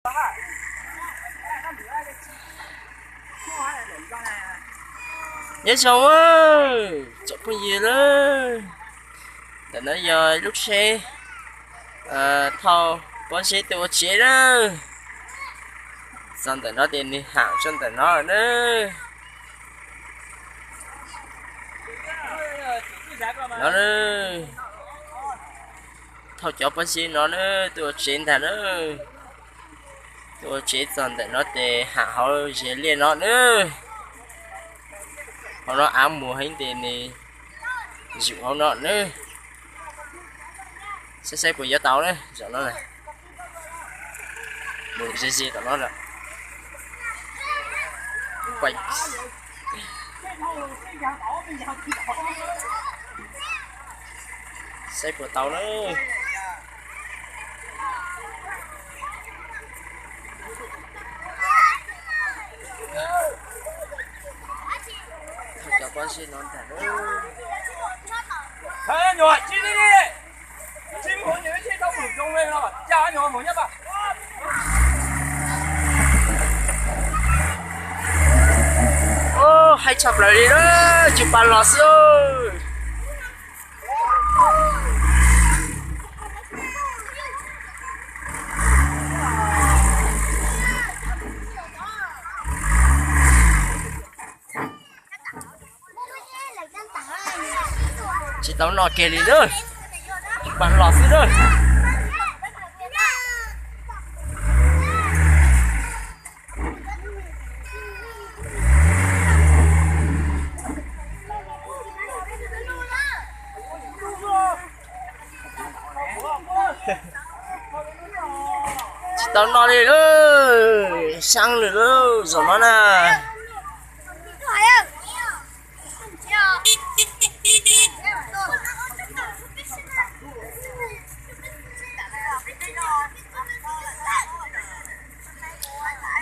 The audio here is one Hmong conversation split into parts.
Nyob zoo tsoom phooj ywg na, ntawm no yog lub tsheb thauj pob zeb tuaj ua tsev na. Txog ntawm no ces nws ham txog ntawm no na. No na, thauj cov pob zeb no na, tuaj ua tsev ntag na. Tuaj ua tsev txog ntawm no ces ham hauv ze liaj no na. Hauv no av muag heev ces nws zum hauv no na. Saib saib puas yuav tau na, zaum no na. Mus ze ze tom no lawm. Saib puas tau na. Cov pob zeb no ntag. Ub, haib tshaj plaws li na, tsis pas los xwb. Tsis tau noj kiag li na, tsis pas los xwb na. Tsis tau noj li lauj, sab lawm lauj zaum no na.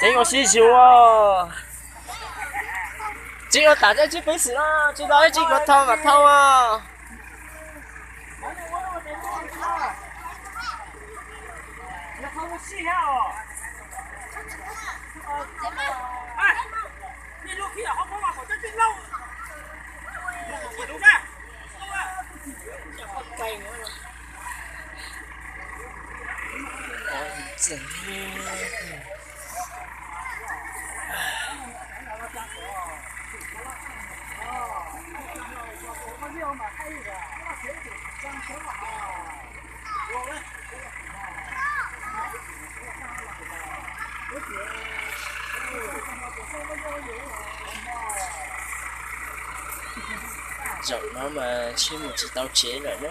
Tseeb ua sib zus, tseeb ua tas tseeb peb xwm no, tsis tau ib tseeb kov thau mam thau. Zaum no mas tsheb mus tsis tau tsev lawm na.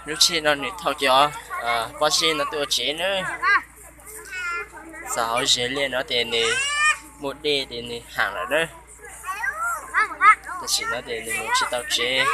Lub tsheb no nws thauj cov pob zeb no tuaj ua tsev na. Txog hauv ze liaj no ces nws muaj dej ces nws ham lawm na. Tam sim no ces nws mus tsis tau tsev.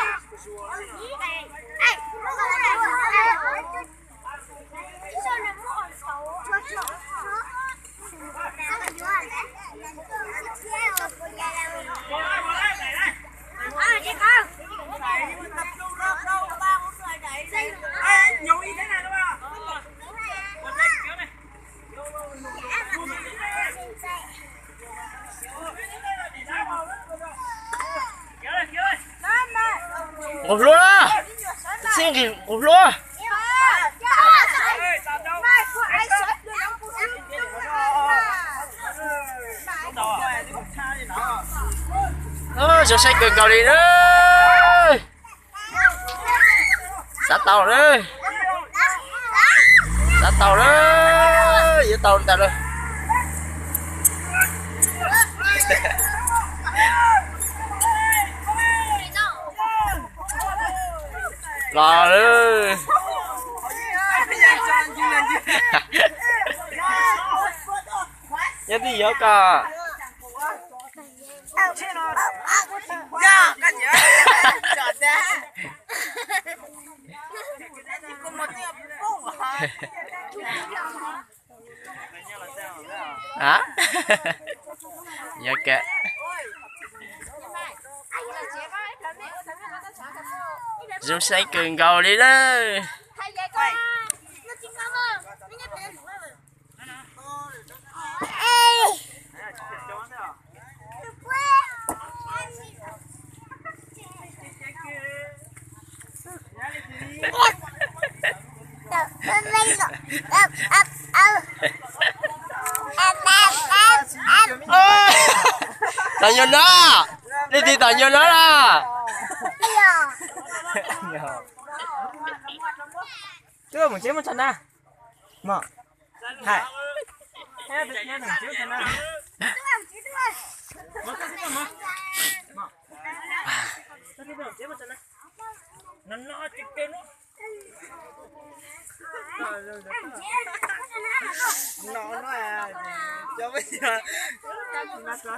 Nqus hlua, txij nqis nqus hlua. Zoo saib kawg nkaus li na. Xav tau na. Xav tau na. Yuav tau. Ntawd lawm. Los lawm. Nyob twj ywm koj. Yog kawg. Zoo saib kawg nkaus li lawm. Tom nyuag no, leej twg tom nyuag no na? Twb mus tsev mus tso na. Mog. Hais. Los, los, los, los kuv.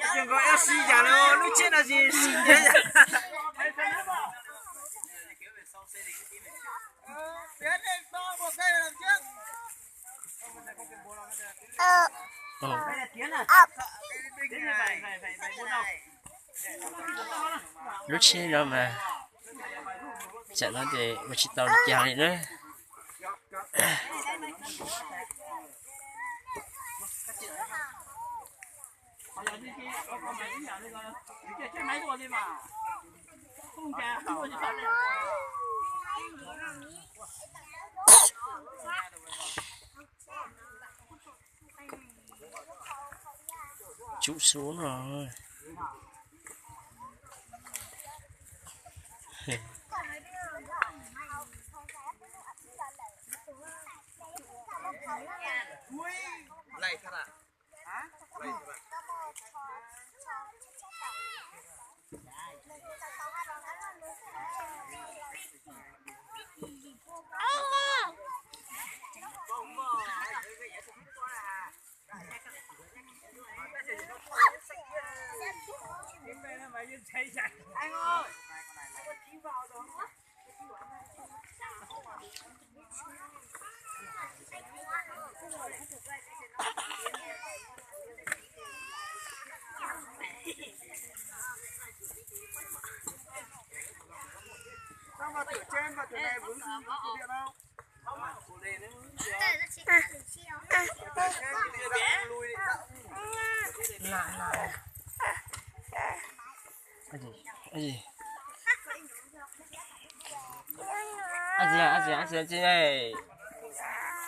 Ces nkawd ib sij yam li lub tsheb no ces sib ntiav. Lub tsheb no mas tsam no ces ua tsis tau li cas li na. Tsum xu no.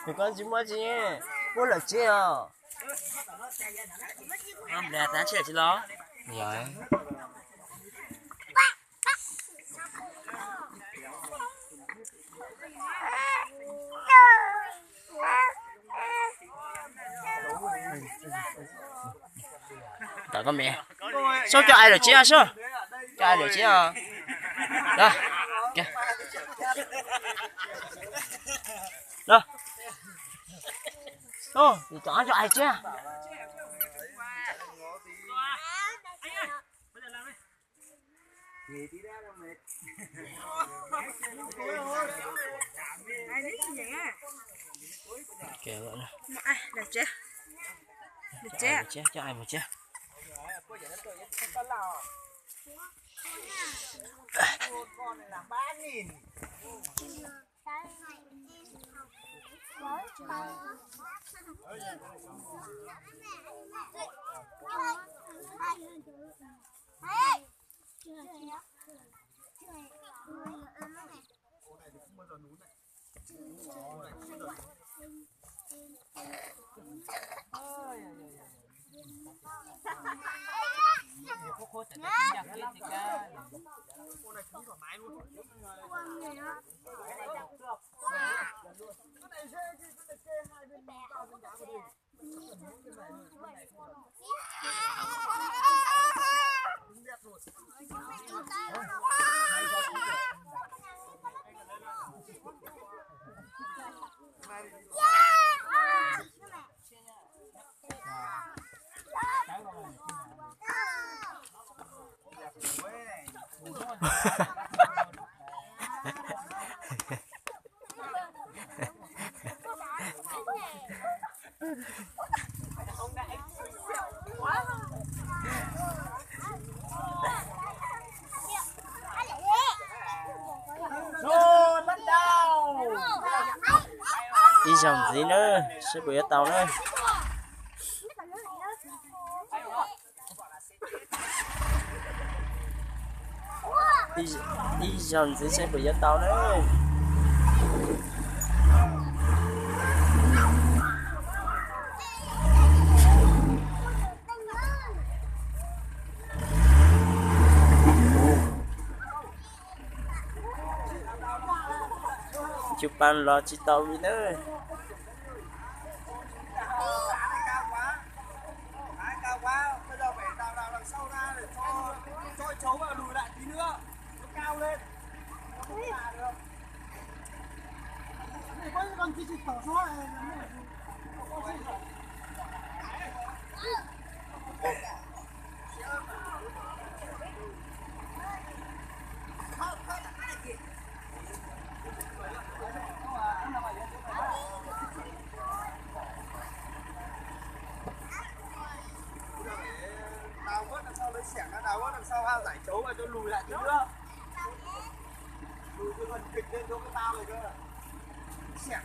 Kuv koj tsis muaj tsis, muab lawm tsis os. Tsis los. Tom koj me, soj cov ai lawm tsis os, soj cov ai lawm tsis os. Los, tom cov ai tsis. Coj ai mus tsev. Ib zaug ntxiv na, seb puas yuav tau na. Ib zaug ntxiv seb puas yuav tau na. Cug pas los tsis tau li na. Đào bớt đằng sau, lấy xẻng ra đào bớt đằng sau ha, giải chấu và cho lùi lại tí nữa. Lùi cái phần kịch lên cho cái tao này cơ. Xẻng.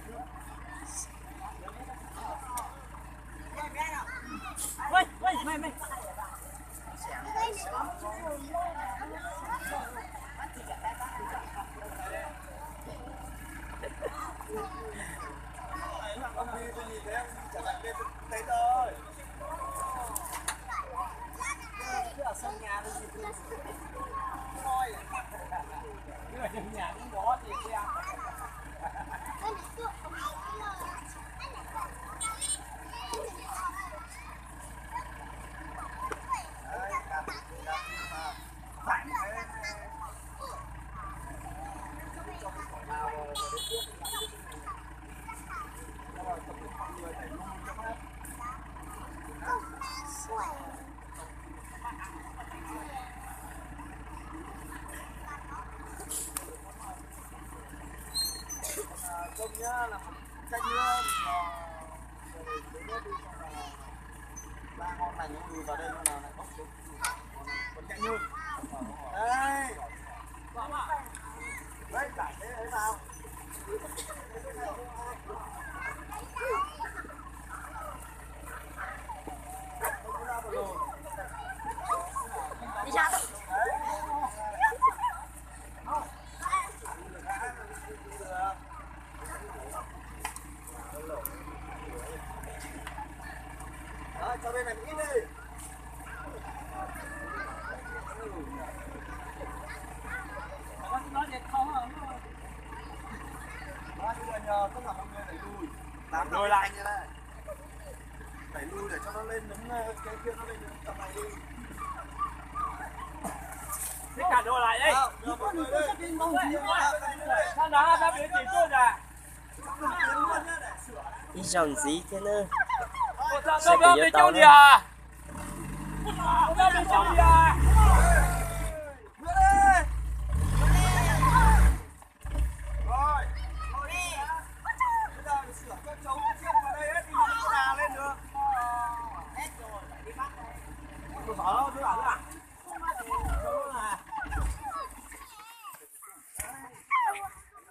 Trông nhá, là một chai nhựa, ba ngon lành, không lùi vào đây nó là nó bốc xuống. Còn chai nhựa. Đấy. Đấy, giải thế đấy vào. Đó, cho bên này một ít đi. Đó, bây giờ nhờ tất cả mọi người đẩy lùi. Đám lùi lại như này. Đẩy lùi để cho nó lên, đứng, ờ, cái kia nó lên tầm này đi. Tất cả đổ lại đây. Không, nhờ mọi người đi. Sau đó các bạn chỉ tôi là Ib zaug ntxiv thiab na. Seb puas yuav tau na.